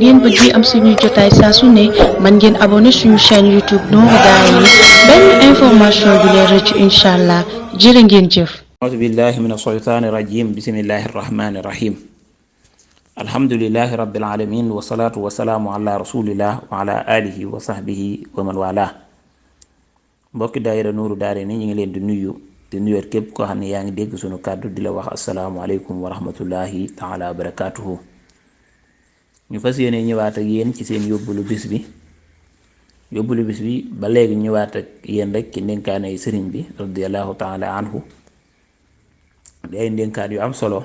ngeen bëggee am suñuy jotaay saa su ne mën ngeen abonné suñu chaîne YouTube Nourou Darayni benn information du leen rëcc incha allah jërë ngeen jëf. auzu billahi min ashaytaani rajim bismillahi rahmaani rahim alhamdulillahi rabbil alamin wasalaatu wasalaamu ala rasulillah wa ala alihi wa sahbihi wa man wala. mbokki daayira Nourou Darayni ñu ngi leen di nuyu di nuyoot képp koo xam ne yaa ngi dégg suñu kàddu di la wax asalaamualeykum wa rahmatullahi taala wa barakatuhu. ñu fas yéene ñëwaat ak yéen ci seen yóbbulu bis bi ba léegi ñëwaat ak yéen rek ci ndénkaane yi sëriñ bi radiallahu taala anhu di ay ndénkaan yu am solo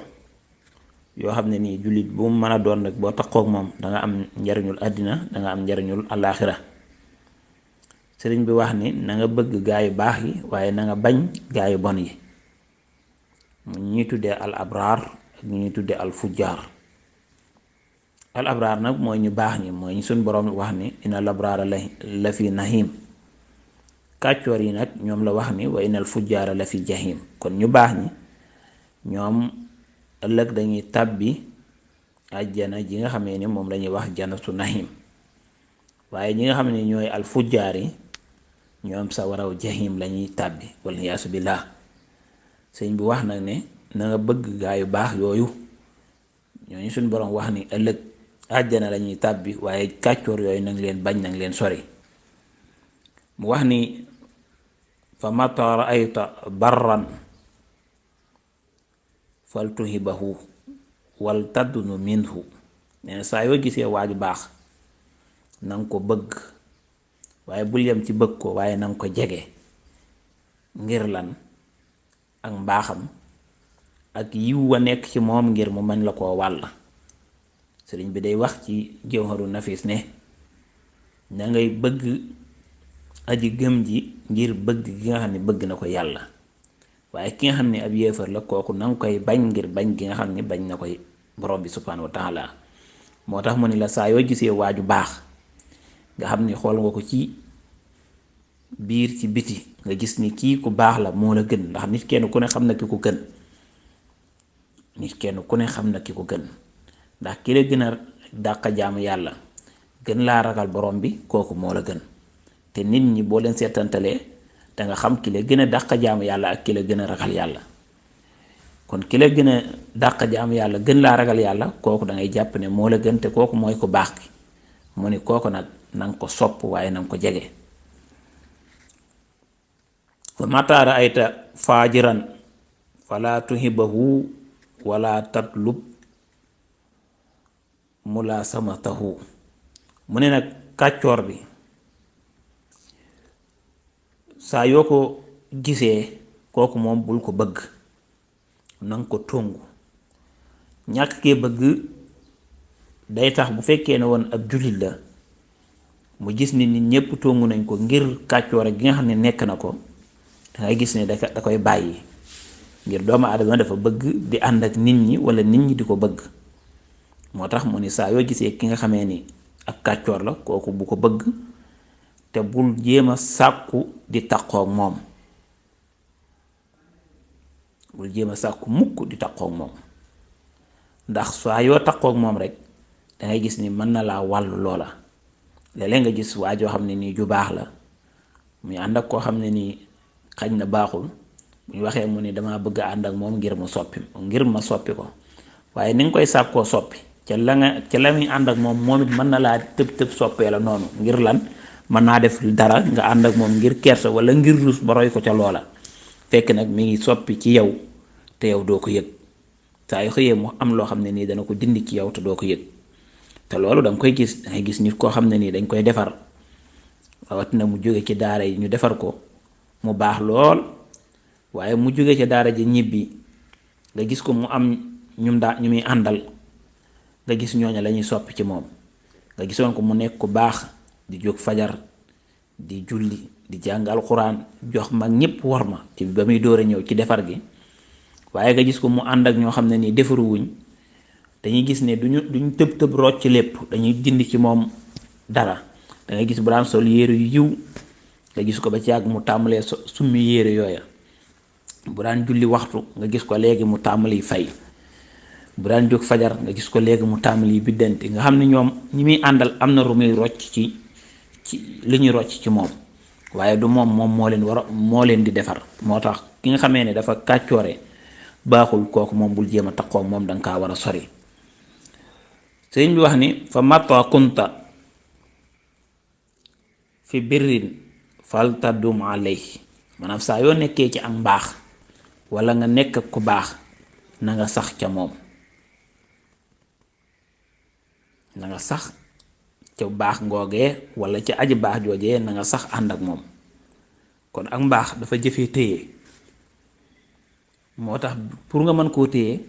yoo xam ne nii jullit bu mu mën a doon rek boo taxoog moom danga am njariñul àddina danga am njariñul alaaxira. sëriñ bi wax ni na nga bëgg gaa yu baax yi waaye na nga bañ gaa yu bon yi mu ñuy tuddee al abraar ak ñu ñuy tuddee al fujjaar. al abraar nag mooy ñu baax ñi mooy ñu suñ boroom wax ni inal abraara la fi nahim. kàccoor yi nag ñoom la wax ni wa inal fujjaara la fi jahim. kon ñu baax ñi ñoom ëllëg dañuy tàbbi àjjana ji nga xamee ni moom lañuy wax janatu nahim. waaye ñi nga xam ne ñooy al fujjaar yi ñoom sa waraw jahim lañuy tàbbi wala yaasu billah. sëñ bi wax nag ne na nga bëgg gaa yu baax yooyu ñooñu suñ boroom wax ni ëllëg àjjana lañuy tàbbi waaye kàccoor yooyu nang leen bañ nang leen sori. mu wax ni fa mata raayta barran fal tuhibahu wal taddunu minhu. nee saa yoo gisee waaju baax nanga ko bëgg waaye bul yem ci bëgg ko waaye nanga ko jege. ngir lan? ak mbaaxam ak yiw wa nekk ci moom ngir mu mën la koo wàll. sëriñ bi day wax ci jawharu nafis ne na ngay bëgg aji gëm ji ngir bëgg gi nga xam ne bëgg na ko yàlla, waaye ki nga xam ne ab yéefar la kooku nanga koy bañ ngir bañ gi nga xam ne bañ na koy borom bi subhaanahu wa taala. moo tax mu ni la saa yoo gisee waaju baax nga xam ni xool nga ko ci biir ci biti nga gis ni kii ku baax la moo la gën, ndax nit kenn ku ne xam na ki ko gën. nit kenn ku ne xam na ki ko gën ndax ki la gën a dàq jaamu yàlla gën laa ragal borom bi kooku moo la gën. te nit ñi boo leen seetantalee da nga xam ki la gën a dàq jaamu yàlla ak ki la gën a ragal yàlla. kon ki la gën a dàq jaamu yàlla gën laa ragal yàlla kooku da ngay jàpp ne moo la gën te kooku mooy ko baax ki. mu ni kooku nag nanga ko sopp waaye nanga ko jege. fa mata raayta faajiran fala tuhibahu wala tatlub mulasamatahu. mu ne nag kàccoor bi saa yoo ko gisee kooku moom bul ko bëgg, nanga ko tongu. ñàkk kee bëgg day tax bu fekkee ne woon ab jullit la mu gis ni nit ñépp tongu nañ ko ngir kàccoor gi nga xam ne nekk na ko, dangay gis ne da koy bàyyi. ngir doomu aadama dafa bëgg di ànd ak nit ñi wala nit ñi di ko bëgg. moo tax mu ni saa yoo gisee ki nga xamee ni ak kàccoor la kooku bu ko bëgg te bul jéem a sàkku di taqoog moom. bul jéem a sàkku mukk di taqoog moom ndax saa yoo taqoog moom rek dangay gis ni mën na laa wàllu loola. léeg-léeg nga gis waa joo xam ne nii ju baax la muy ànd ak koo xam ne nii xañ na baaxul, bu ñu waxee mu ni dama bëgg a ànd ak moom ngir ma soppi ko. waaye ni nga koy sàkkoo soppi ca la muy ànd ak moom it mën na laa tëb soppee la noonu. ngir lan? mën naa def dara nga ànd ak moom ngir kersa wala ngir rus ba roy ko ca loola, fekk nag mi ngi soppi ci yow te yow doo ko yëg. saa yu xëyee mu am loo xam ne nii dana ko dindi ci yow te doo ko yëg. te loolu danga koy gis, dangay gis nit koo xam ne nii dañ koy defar rawatina mu jóge ci daara yi ñu defar ko mu baax lool, waaye mu jóge ci daara ji ñibbi nga gis ko mu am ñu muy àndal, nga gis ñooña lañuy soppi ci moom. nga gisoon ko mu nekk ku baax di jóg fajar di julli di jàng alxuraan jox mag ñépp war ma ci ba muy door a ñëw ci defar gi, waaye nga gis ko mu ànd ak ñoo xam ne nii defaruwuñ. dañuy gis ne duñu tëb rocc lépp, dañuy dindi ci moom dara. dangay gis bu daan sol yére yu yiw nga gis ko ba ci yàgg mu tàmbalee summi yére yooya. bu daan julli waxtu nga gis ko léegi mu tàmbali fay. bu daan jóg fajar nga gis ko léegi mu tàmbali biddanti nga xam ne ñoom ñi muy àndal am na ru muy rocc ci li ñuy rocc ci moom waaye du moom moo leen di defar. moo tax ki nga xamee ne dafa kàccoore baaxul kooku moom bul jéem a taqoo moom danga kaa war a sori. sëriñ bi wax ni fa mata kunta fi birrin faltadum alayhi maanaam saa yoo nekkee ci ak mbaax wala nga nekk ak ku baax na nga sax ca moom, na nga sax ca baax ngoogee wala ca aji baax joojee na nga sax ànd ak moom. kon ak mbaax dafa jëfee téye, moo tax pour nga mën koo téye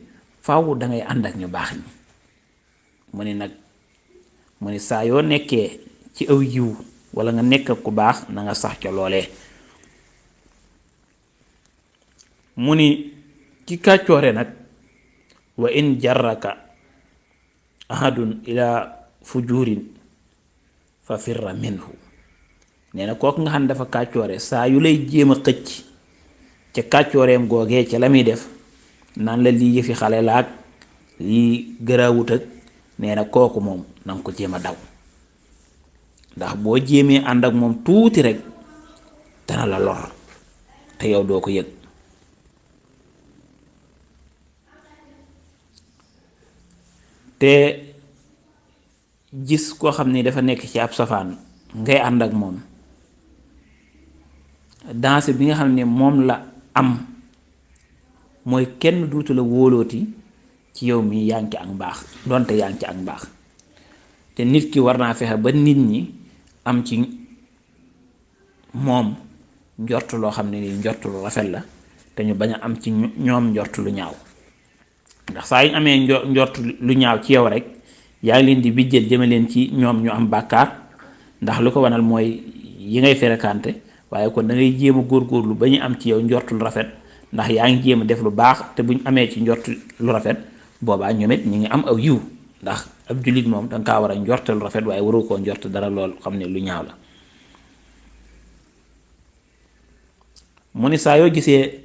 faaw dangay ànd ak ñu baax ñi. mu ni saa yoo nekkee ci aw yiw wala nga nekk ak ku baax na nga sax ca loolee. mu ni ki kàccoore nag wa in jarraka ahadun ila fujurin fa firra minhu, nee na kooku nga xam ne dafa kàccoore saa yu lay jéem a xëcc ca kàccooreem googee ca la muy def naan la lii yëfi xale laag lii gëraawut ak, nee na kooku moom nanga ko jéem a daw, ndax boo jéemee ànd ak moom tuuti rek dana la lor te yow doo ko yëg. te gis koo xam ni dafa nekk ci ab safaan ngay ànd ak moom, danse bi nga xam ne moom la am mooy kenn duutu la wóolooti ci yow mi yaa ngi ci ak mbaax donte yaa ngi ci ak mbaax. te nit ki war naa fexe ba nit ñi am ci moom njort loo xam ne ni njort lu rafet la te ñu bañ a am ci ñoom njort lu ñaaw, ndax saa yu amee njort lu ñaaw ci yow rek yaa ngi leen di bijjal jëme leen ci ñoom ñu am bàkkaar, ndax lu ko wanal mooy yi ngay fréquenté. waaye kon da ngay jéem a góorgóorlu ba ñu am ci yow njort lu rafet, ndax yaa ngi jéem a def lu baax te buñ amee ci njort lu rafet boobaa ñoom it ñu ngi am aw yiw, ndax ab jullit moom danga kaa war a njorte lu rafet waaye waroo koo njort dara lool xam ne lu ñaaw la. mu ni saa yoo gisee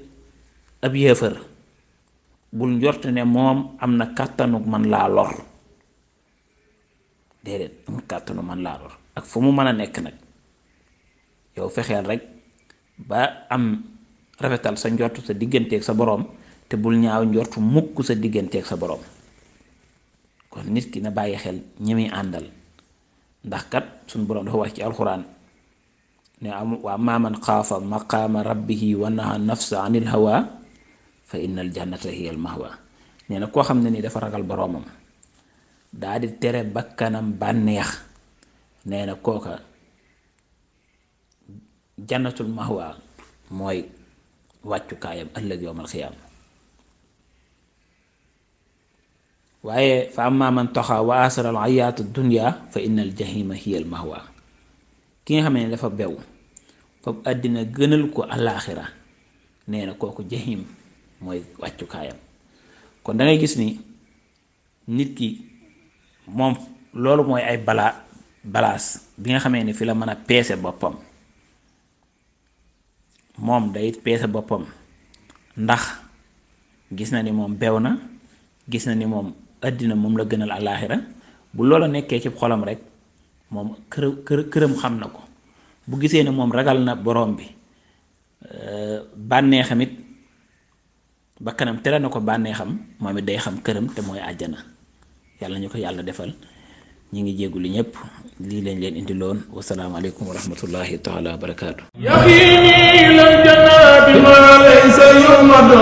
ab yéefar bul njort ne moom am na kàttanu man laa lor, déedéet am kàttanu man laa lor ak fu mu mën a nekk nag. yow fexeel rek ba am rafetal sa njort sa digganteeg sa boroom te bul ñaaw njort mukk sa digganteeg sa boroom. kon nit ki na bàyyi xel ñi muy àndal, ndax kat suñ boroom dafa wax ci alxuraan ne am waa maaman xaafa maqaama rabbihi wa naha nafsa anil hawa fa innal jannata hiya al mahwa. nee na koo xam ne ni dafa ragal boroomam daa di tere bakkanam bànneex, nee na kooka jannatul mahwa mooy wàccukaayam ëllëg yowmal xiyaam. waaye fa amma man taxa wa asara al ayaatu dunya fa innal jahima hiya al mahwa. ki nga xam ne dafa bew foofu àddina gënal ko alaaxira, nee na kooku jahim mooy wàccukaayam. kon da ngay gis ni nit ki moom loolu mooy ay balaas bi nga xamee ni fi la mën a peese boppam. moom day peese boppam ndax gis na ni moom bew na, gis na ni moom àddina moom la gënal alaaxira. bu loola nekkee ci xolam rek moom këram xam na ko. bu gisee ne moom ragal na borom bi, bànneexam it bakkanam tere na ko bànneexam, moom it day xam këram te mooy àjjana. yàlla ñu ko yàlla defal. ñi ngi jéggulu ñëpp, lii lañ leen indi loon. wasalaamaaleykum wa rahmatullahi taala wa barakaatu. yaqini lal jannati ma laysa yumadu